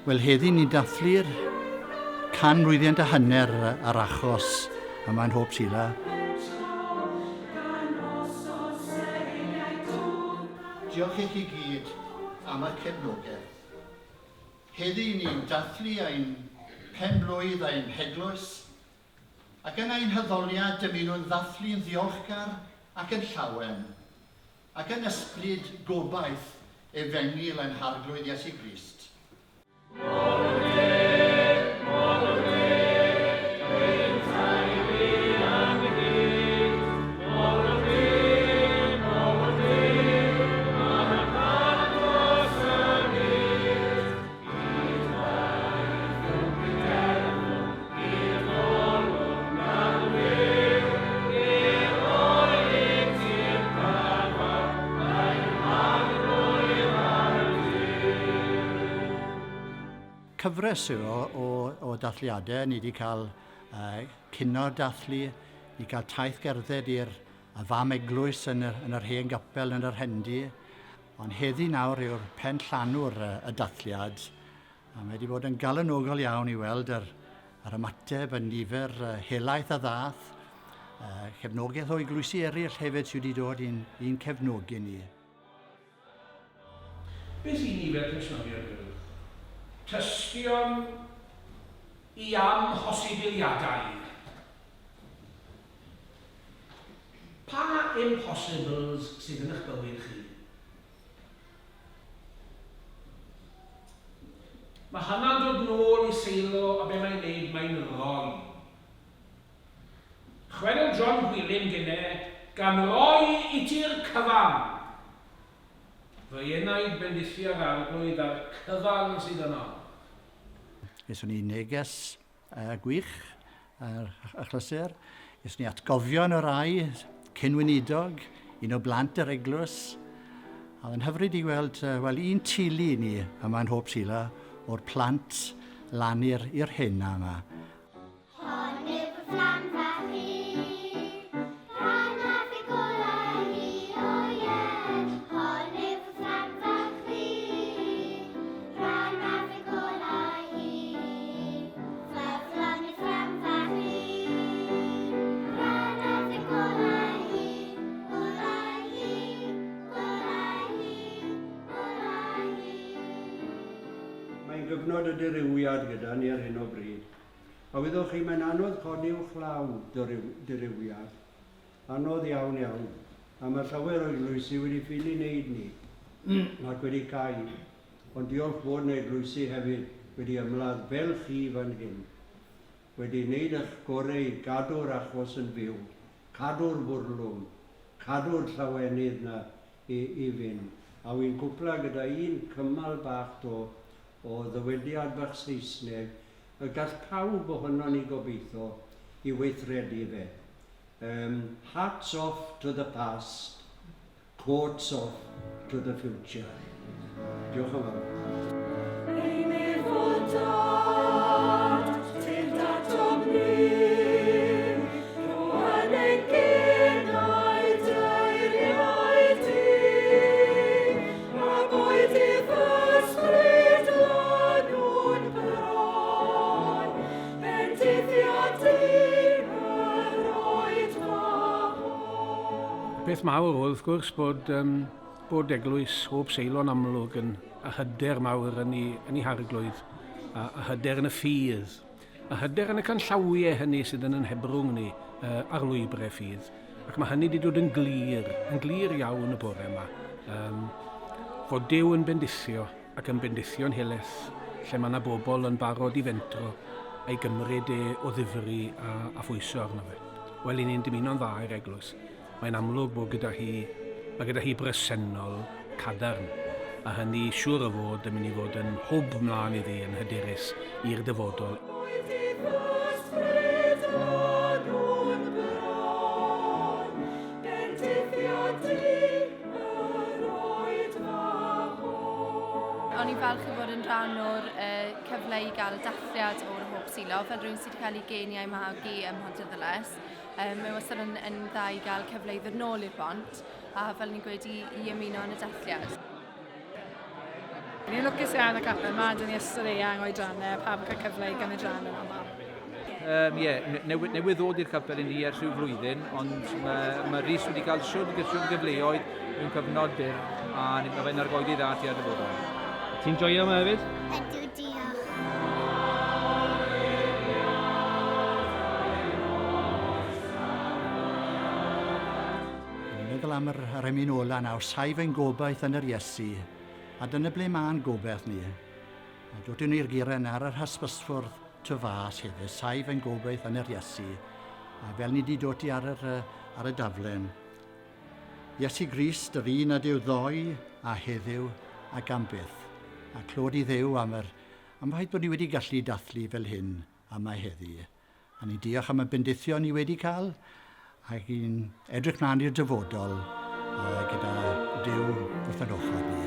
Wel, heddi ni'n dathlu'r canmlwyddiant a hanner ar achos yma yn Hope Sila. Diolch i chi gyd am y cefnogaeth. Heddi ni'n dathlu ein pen-blwydd ein heglwys, ac yn ein haddoliad dymunwn ddathlu'n ddiolchgar ac yn llawen, ac yn ysbryd gobaith Efengyl ein Harglwydd Iesu Grist. Cyfres yw o, o, o dathliadau. Ni wedi cael uh, cinio dathlu, ni cael taith gerdded i'r fam eglwys yn yr, yn yr hen gapel yn yr Hendy. Ond heddi nawr yw'r pen llanw'r y dathliad, a mae wedi bod yn galonogol iawn i weld yr, yr ymateb, y nifer helaeth a ddath, cefnogaeth o eglwysi eraill hefyd sydd wedi dod i'n, i'n cefnogi ni. Beth i ni fel Cristnogion yw tystion i amhosibiliadau. Pa impossibles sydd yn eich bywyd chi? Mae hynna'n dod nôl i Seilo a be mae'n neud, mae'n rhoi. Chwedl John Gwilym gynne, gan roi i ti'r cyfan! Fy enaid bendithia'r Arglwydd a'r cyfan sydd yno. Geson ni neges gwych ar achlysur. Geson ni atgofion o rai cyn-weinidog, un o blant yr eglwys. A oedd yn hyfryd i weld wel, un teulu ni yma yn Hope Sila o'r plant lan i'r hyn yma. Hon yw fy fflam fach i, rhan a fy golau hi, o ie. Hon yw fy fflam fach i, rhan a fy golau hi. Fy fflam yw fflam fach i, rhan a fy golau hi, golau hi, golau hi, golau hi. Mae'n gyfnod y dirywiad gyda ni ar hyn o bryd. A wyddoch chi, mae'n anodd codi uwchlaw dirywiad. Anodd iawn, iawn. A mae llawer o eglwysi wedi ffili wneud 'ny, ac wedi cau. Ond diolch bod 'na eglwysi hefyd wedi ymladd fel chi fan hyn, wedi wneud eich gore i gadw'r achos yn fyw, cadw'r bwrlwm, cadw'r llawenydd 'na i, i fynd. A wi'n cwpla gyda un cymal bach 'to o ddywediad bach Saesneg y gall pawb ohonon ni gobeithio i weithredu fe. Yym, hats off to the past, coats off to the future. Diolch yn fawr. Ei meddwl dad, tyrd atom ni, rho yn ein genau dy eiriau di, A boed i'th ysbryd lanw'n bron, bendithia di yr oedfa hon. Peth mawr oedd, wrth gwrs, bod, um, bod eglwys Hope Seilon amlwg yn a hyder mawr yn ei, yn ei harglwydd, a, a hyder yn y ffydd, a hyder yn y canllawiau hynny sydd yn yn hebrwng ni uh, ar lwybrau ffydd. Ac mae hynny wedi dod yn glir, yn glir iawn y bore yma, um, fod Duw yn bendithio ac yn bendithio'n helaeth lle mae yna bobl yn barod i fentro a'i gymryd e o ddifri a, a phwyso arno fe. Wel, i ni'n dymuno'n dda i'r eglwys. Mae'n amlwg bod gyda hi, mae gyda hi bresennol cadarn, a hynny siŵr o fod yn mynd i fod yn hwb mlaen iddi yn hyderus i'r dyfodol. O'n i'n falch i fod yn rhan o'r uh, cyfle i gael dathliad o'r Hope Silo, fel rhywun sydd wedi cael ei geni a'i magu ym Mhontarddulais. Um, mae wastad yn, yn dda i gael cyfle i ddod nôl i'r bont a fel ni'n gweud i, i ymuno yn y dathliad. Ni'n lwcus iawn y capel yma, dyn ni ystod eang o'i drannau, pawb yn cael cyfle i gymryd rhan yn aml. Um, yeah, newydd, newydd ddod i'r capel i ni ers rhyw flwyddyn, ond mae, mae Rhys wedi cael siwr, siwr gyfleoedd mewn cyfnod byr, a mae fe'n argoeli dda tua'r dyfodol. Ti'n joio yma hefyd? Ydw, diolch. Ni'n meddwl am yr, yr emyn ola nawr, saif ein gobaith yn yr Iesu, a dyna ble mae'n gobaith ni. A dod ni'r giren ar yr hysbysfwrdd tu fas hefyd, saif ein gobaith yn yr Iesu, a fel ni wedi dod i ar, yr, ar y daflen, Iesu Grist, yr un a Duw ddoe a heddiw ac am byth. A clod i Dduw am yr am ffaith bod ni wedi gallu dathlu fel hyn yma heddi. A ni'n diolch am y bendithion ni wedi cael ac i'n edrych mlaen i'r dyfodol uh, gyda Duw wrth yn ochr ni.